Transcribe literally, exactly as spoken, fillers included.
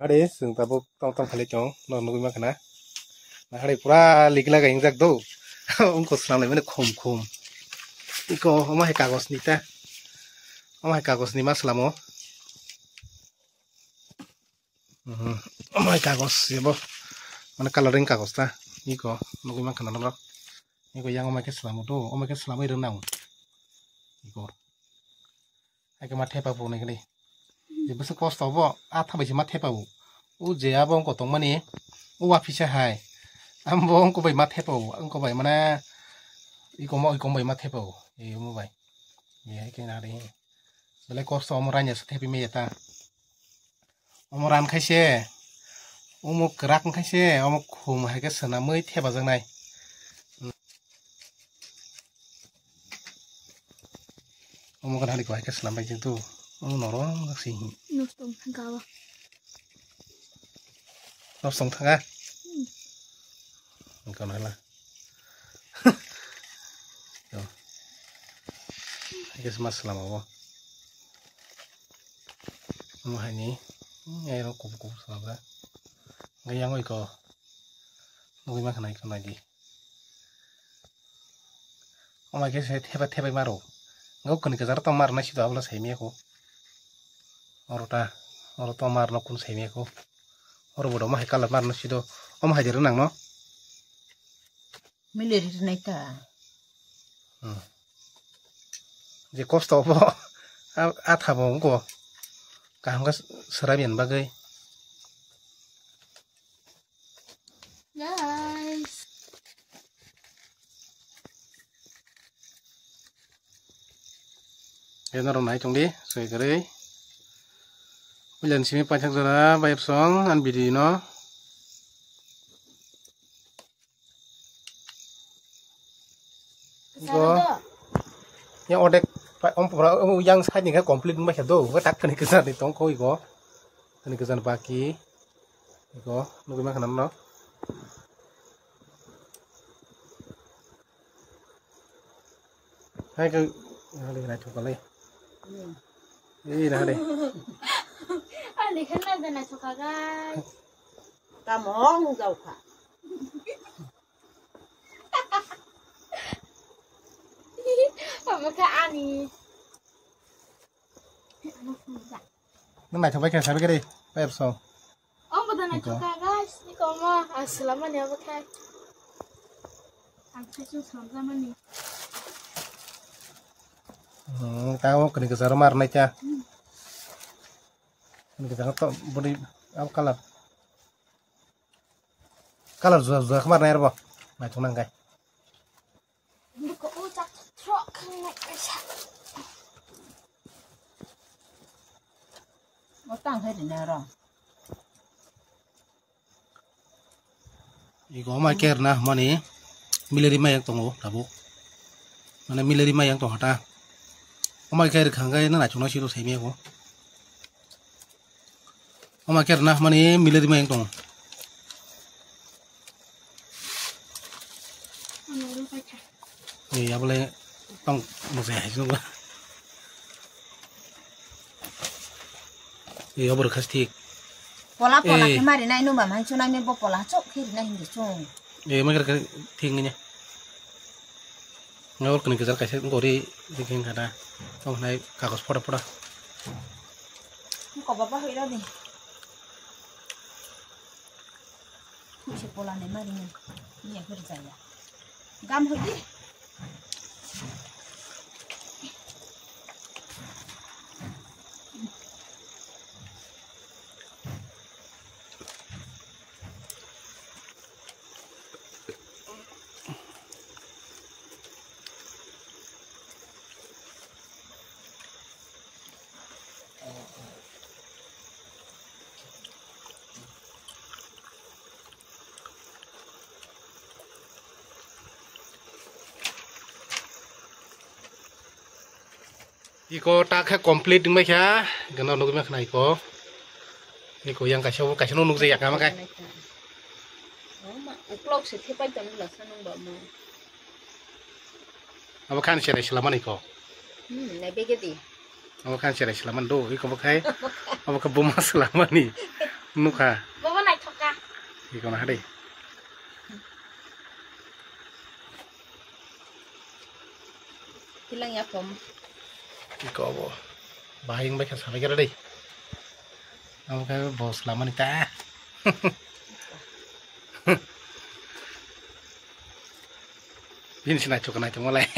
Are, chwng tabuk tong tong khalai tong, no nugwi mankha na. Nahari pura ligla ga ingjak do. Ungko swnam lai mani khum khum. Iko omo hai kagos ni ta. Omo hai kagos ni ma swlamo. Mhm. Omo hai kagos ebo. Mane coloring kagos ta. Iko nugwi mankha na norok. Iko yang omo hai khe swlamo do. Omo hai khe swlamwi rwnang. Iko. Hai khe ma thepa bo nai khe. Je bwswk kosto bo, a tha bai se ma thepa bo. O je abo wngko tongmani, o wa phisa hai. Ambo wngko bai ma thepa bo, wngko bai mane, iko mo, iko bai ma thepa bo. E mo bai. E hai khe na re. Belai kosto omo ranya se thepi me ta. Omo ran khai se, omo kwrak khai se, omo khum hai khe swnamwi thepa jaknai. Omo gana hari kwai khe swnam bai jeng tu. Omo norok si. Nosto wng thangka o. Nosto wng thangka? Hmm. Wngkha nai la. Yo. Hai khe sma swlam abo. Omo hai ni. Ai rok kubu kubu swlam da. Ngai yang oi ko. Nugui ma khanai khanai di. Omo hai khe se thepai thepai maro. Ngo kwnwi kwcharo tong marna sido abono saimiyakho. Oro ta, oro tong marno kun saimiyakho. Oro bodo omo hai colour marno sido. Omo hai dero nangno. Mileri rinai ta. Hmm. Je kosto bo, a, atha bo wngkho. Kaham khe swraibian bagwi. Guys. Eno rok nai tong di, soi kwrwi. Puila ni simi paithak jora bayap song, an bidi no. Go. Ya odek, pa-, om pura, o yang side ni khe complete wngbai kha do, o tak kani kwchar ni tong kho igo. Kani kwchar baki. Igo, nugui ma khanam no. Hai khe, hali naithok kha le. Hmm. Ei, na hali. Ani khe na da naithok kha, guys. Tamo wng jau kha. Omo khe ani. Nang naithok bai khe sabai khe de, pai song. Omo da naithok kha, guys, ni komo, ah, swlamani obo khe. Ang khe sung swlamjamani. Hmm, ta o kani kwcharo mar nai ta. Hmm. Kani kwcharo to body abo colour. Colour juda juda khe mar nai arbo. Naithok nang khe. Buko o chak throk khangnai kaisa. O tang hai rina ro. Iko ma ker na mani mileri ma yang tongo tabuk. Mane mileri ma yang tong hata. O ma ker khang kai na na chungna siro sai me ko. Omo khe rwna hwnmani mileri mayung tongo. Ni abole tong bwsai hai swngo. Ni obo rwkha thik. Pola pola khe mari nai numa mai chunai me bo pola chok khe rinai hindi chung. Ni ma khe thik ni. Nga oro kwnwi kwchar kaisa gori dikhe wngkha da. Tong hnai kagos photo photo. Kobo bahai rw di. Thungsi pola ni mari ni. Ni ya hor jaya. Gam hor di. Iko ta khe complete wngbai kha, gana nugui ma khna iko. Iko yang kaisa bo kaisa no nukjak ya kama kai. Uklok se thepai tong la sanung ba mo. Abo khan serai slamani ko. Hmm, nai bege di. Abo khan serai slamani do, iko bo khai. Abo kha buma slamani. Nukha. Bobo naithok kha. Iko na hade. Tilang ya pom. Iko bo. Bahai wng bai kha sabai khe dei. Amo khe bos lamani ta. Bini se naithok naithok malai.